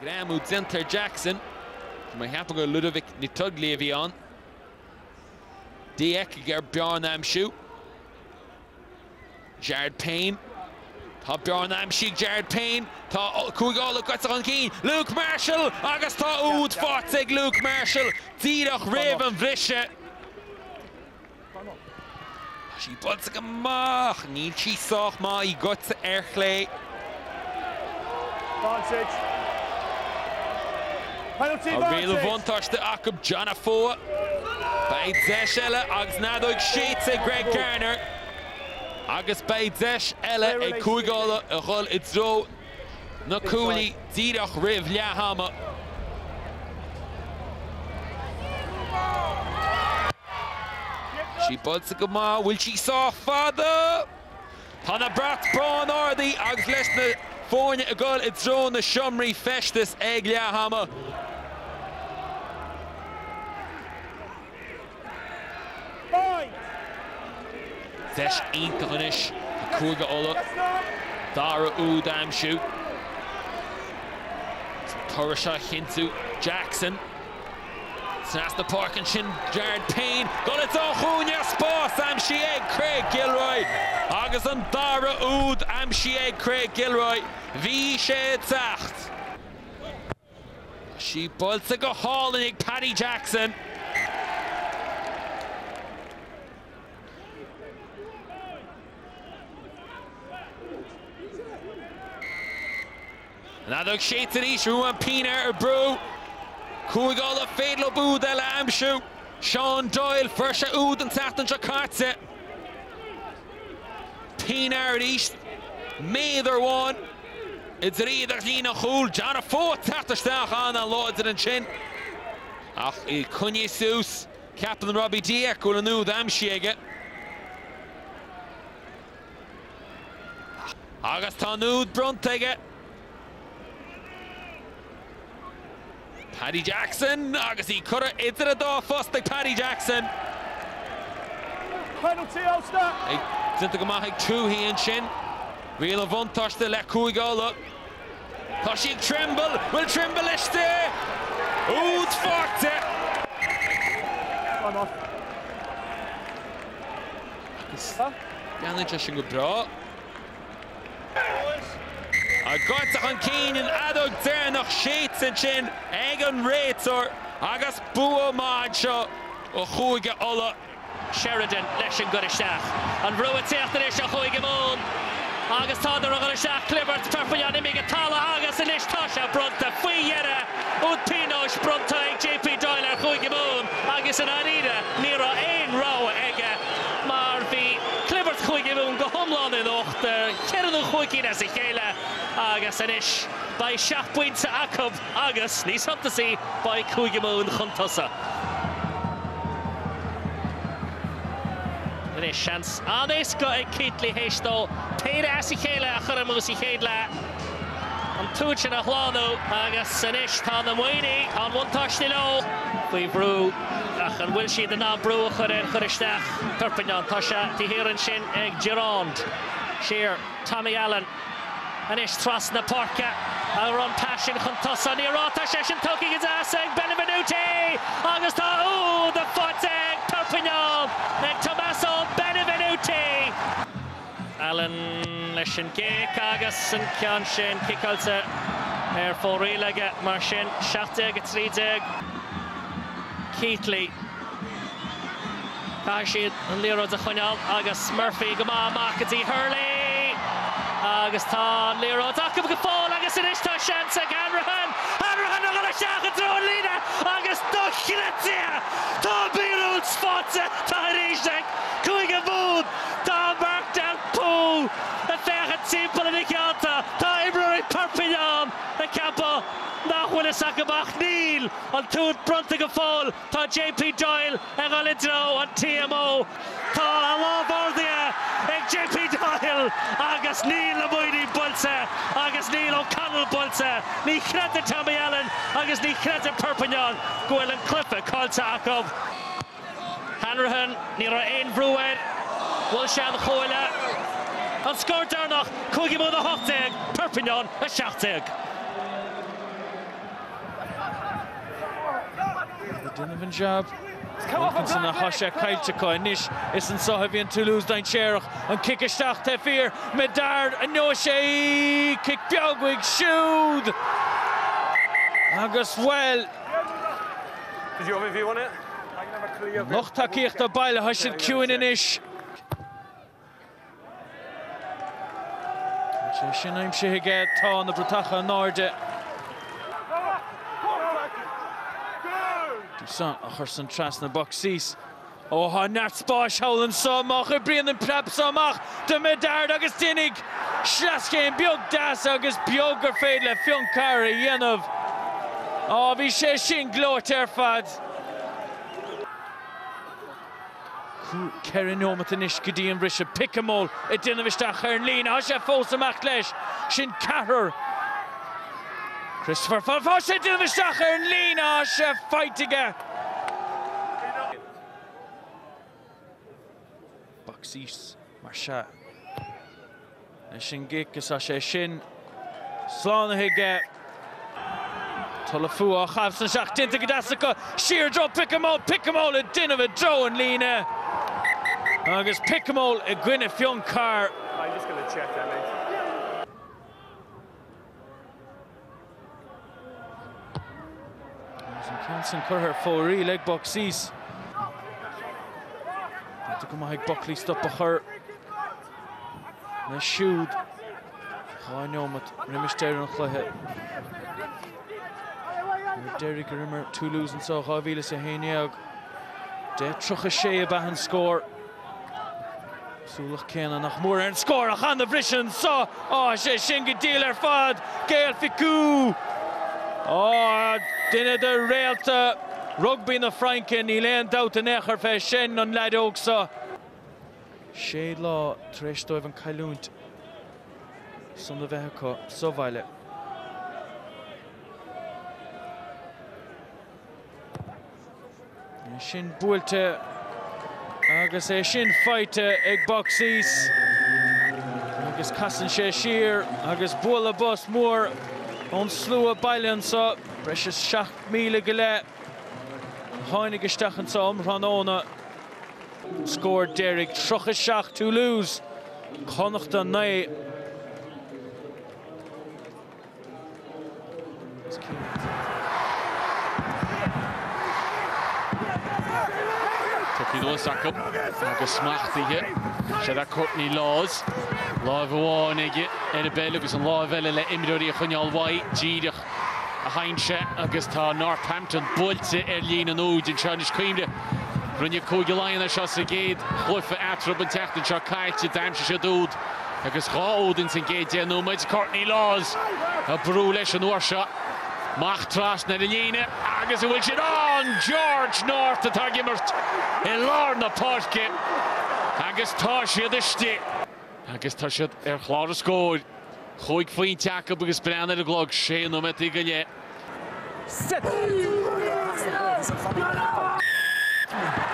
Greamú déanta ar Jackson. Tá mé ag ceapadh gur Ludovic Nittugli a bhí ann. De Eck ag iarraidh bearna a aimsiú. Jared Payne. Tá bearna aimsithe ag Jared Payne. Tá Cúige Uladh gaibhte chun cinn. Luke Marshall agus tá úd faighte ag Luke Marshall díreach roimh an bhriseadh. Tá sí buailte go maith. Níl sí sách maith í gaibhte ar chlé. Tá riail an bhuntáiste acu John Afoa. Beidh deis eile agus an fheadóg séidte ag Greg Garner. Agus beidh deis eile ag Cúige Uladh a dhul i dtreo na cuaillí díreach roimh leath ama. Sí buailte go maith, bhfuil sí sách fada? Tá na brait bán-ardaithe agus leis na foirne ag dul i dtreo na seomraí feistis ag leath ama. Deis iontach anois ag Cúige Uladh dara úd a aimsiú. Toradh seo a chinntiú. Jackson. Trasna páirce ansin Jared Payne. Dul i dtreo an chúinne spás aimsithe ag Craig Gilroy agus an dara úd aimsithe ag Craig Gilroy. Bhí sé ag teacht. Tá sí buailte go hálainn ag Paddy Jackson. An fheadóg séidte arís, Ruan Pienaar ag brú. Cúige Uladh féidir leo úd eile a aimsiú. Sean Doyle, fuair sé úd an tseachtain seo caite. Pienaar arís, méadar amháin idir iad agus líne an chúil. John Afoa ag teacht isteach an-láidir ansin ach í coinnithe suas. Ceapann Robbie De Eck go bhfuil an úd aimsithe aige. Agus tá an úd bronnta aige. Paddy Jackson agus í curtha idir an dá phost ag Paddy Jackson. Penalty Ulster. Déanta go maith ag Tuohy ansin. Riail an bhuntáiste le Cúige Uladh. Tá sí ag Trimble. Bhfuil Trimble istigh? Úd faighte. Time off. Agus déanann sé sin go breá. Gaibhte chun cinn an fheadóg deireanach séidte ansin ag an réiteoir agus bua maith anseo ó Chúige Uladh. Sheridan leis an gcur isteach. An brú ag teacht anois ó Chúige Mumhan agus tádar ag dul isteach. Clibirt Perpignan imithe go talamh agus anois tá sé bronnta faoi dheireadh. Úd pionóis bronnta ag JP Doyle ar Chúige Mumhan agus i ndáiríre ní raibh aon rogha aige mar bhí clibirt Chúige Mumhan go hiomlán in uachtar, ceithre nó chúig cinn as a chéile agus anois beidh seacht bpointe acu agus, níos suntasaí, beidh Cúige Mumhan chun tosaigh. Anois seans an-éasca ag Keatley théis dó péire as a chéile a chur amú sa chéad leath, an t-úd sin a shlánú agus anois tá na Muimhnigh, tá an bhuntáiste leo. Faoi bhrú ach an bhfuil siad in ann brú a chur ar chur isteach Perpignan? Tá sé taobh thiar ansin ag Durand. Siar Tommy Allen anois trasna páirce. An raibh an pas sin chun tosaigh? Ní raibh. Tá sé sin tugtha go deas ag Benevenuti agus tá úd faighte ag Perpignan ag Tommaso Benevenuti. Allen leis an gcic agus an ceann sin ciceáilte ar fóraoil aige mar sin. 17-13 Keatley. Caithfidh siad an liathróid a choinneáil agus Murphy go maith amach go dtí Hurley agus tá an liathróid acu go fóill agus anois tá seans ag Hanrahan! Hanrahan a dhul isteach i dtreo an líne agus dochreidte! Tá míorúilt faighte arís ag Cúige Mumhan! Tá Marc Delpoux ag féachaint timpeall ina theannta, tá imreoirí Perpignan ag ceapadh nach bhfuil fhios acu ach níl an t-úd bronnta go fóill! Tá JP Doyle ag dul i dtreo an TMO. Tá a lámh ardaithe ag JP Doyle agus níl na Muimhnigh buailte agus níl O'Connell buailte. Ní chreideann Tommy Allen agus ní chreideann Perpignan go bhfuil an cluiche caillte acu. Hanrahan, ní raibh aon bhrú air. Bhuail sé an chuaille. An scór deireanach, Cúige Mumhan 18, Perpignan 17. Déanamh an jab. Wilkinson ach tá sé caillte acu anois. Is anso a bhíonn Toulouse dainséarach. An cic isteach taobh thiar. Medard, an ngeobhaidh sé í? Cic beag uaidh siúd! Agus, bhuel, an lucht tacaíochta baile, tá siad ciúin anois. Sé sin aimsithe aige, tá na bratacha in airde. Toussaint á chur san trasna Beauxis. Ó tá neart spáis thall anso má oibríonn an preab so amach do Medard agus déanfaidh sleaschéim beag deas agus beag gur féidir le Fionn Carr a dhéanamh. Á bhí sé sin gleoite ar fad. 4 neomat anois go dtí an briseadh. Picamoles ag déanamh isteach ar an líne. Tá sé fós ag imeacht leis. Sin ceathrar. Christopher Tá sé ag déanamh isteach ar an líne. Tá sé faighte aige. Beauxis mar sea. Leis an gcic is tá sé sin slánaithe aige. Tolofua á chaitheamh san isteach, déanta go deas acu, siar i dtreo Picamoles, Picamoles ag déanamh i dtreo an líne agus Picamoles i gcoinne Fionn Carr. Agus an ceann sin curtha ar fóraoil ag Beauxis. Déanta go maith ag Buckley stop a chur leis siúd. 2 neomat roimis deireadh an chluiche. Uair deiridh gur imir Toulouse anseo 2011. 10-36 ab ea an scór. Cosúlacht céanna nach mór ar an scór ach an-bhriseadh anseo. Á, sé sin go diail ar fad! Gaël Fickou! Á, duine de réalta rugbaí na Fraince, níl aon dabht in aon chor fé sin, an leaid óg seo. Sé lá tar éis dóibh an cailliúint san a bheith acu sa bhaile. É sin buailte agus é sin faighte ag Beauxis agus casann sé siar agus bualadh bos mór ón slua baile anseo, breis is 7,000 go leith a tháinig isteach anseo um thráthnóna. Scór deiridh 37 Toulouse, Connachta 9. Tugtha anuas acu agus smachtaithe. Seo é Courtney Lawes. Láimh amháin aige ar an bpeil agus an láimh eile le imreoirí a choinneáil uaidh. Díreach a sheinn sé agus tá Northampton buailte ar líne an úid anseo anois. Cuimhnigh, rinne Cúige Laighean é seo sa gcéad chluiche eatarthu an tseachtain seo caite. D'aimsigh siad úd. Agus 2 úd ins an gcéad 10 nóiméad, Courtney Lawes ag brú leis an uair seo. Amach trasna ar an líne agus an bhfuil siad ann! George North atá ag imirt i lár na páirce agus tá siad istigh. Agus tá siad ar chlár an scóir. Chúig phointe acu agus breathnaigh ar an gclog, sé nóiméad go leith.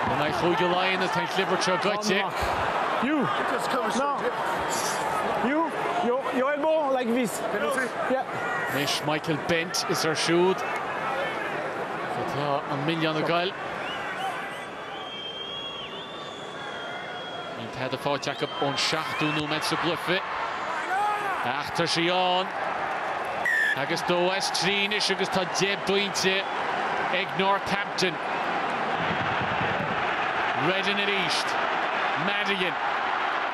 In aghaidh Chúige Laighean atá an chlibirt seo goite. Anois Michael Bent is air siúd atá an milleán ag goil. Níl tada faighte acu ón seachtú nóiméad sa gcluiche. Ach tá sí ann. Agus 2 as 3 anois agus tá 10 bpointe ag Northampton. Reddan arís. Madigan.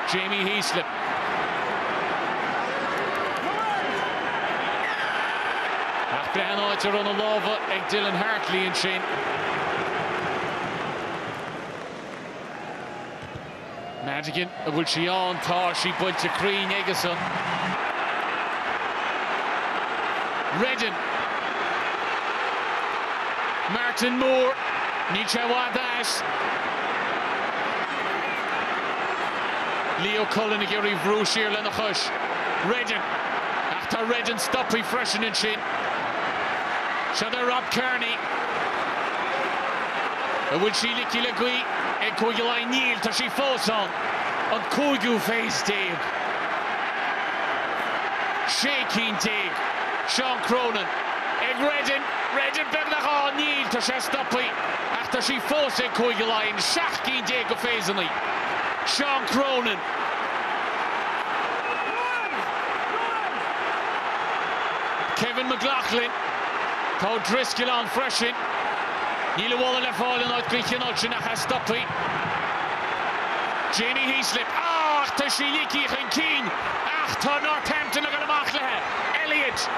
Jamie Heaslip. Ach breathnaigh an áit a raibh na lámha ag Dylan Hartley ansin. Madigan, an bhfuil sí ann? Tá sí buailte cruinn aigesan. Reddan. Martin Moore. Níl sé i bhfad as. Leo Cullen ag iarraidh brú siar lena chois. Reddan. Ach tá Reddan stoptha freisin ansin. Seo do Rob Kearney. An bhfuil sí ligthe le gaoth ag Cúige Laighean? Níl, tá sí fós ann. An cúigiú feis déag. 16 cinn. Seán Cronin. Ag Reddin, Reddin beagnach ann, níl, tá sé stoptha ach tá sí fós ag Cúige Laighean, 17 cinn de phasanna. Seán Cronin. Kevin McLoughlin. Tá O'Driscoll ann freisin. Níl a mholadh le fáil in áit den chineál sin ach é stoptha. Jamie Heaslip, ach tá sí ligthe chun cinn ach tá Northampton ag dul amach léi. Elliott,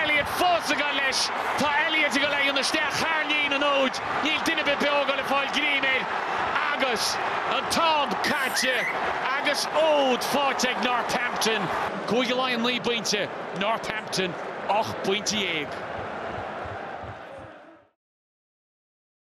Elliott fós ag dul leis. Tá Elliott ag dul a dhéanamh isteach thar líne an úid. Níl duine ar bith beo ag dul ag fáil greim air agus an t-am caite agus úd faighte ag Northampton. Cúige Laighean 9 bpointe, Northampton 18 bpointe.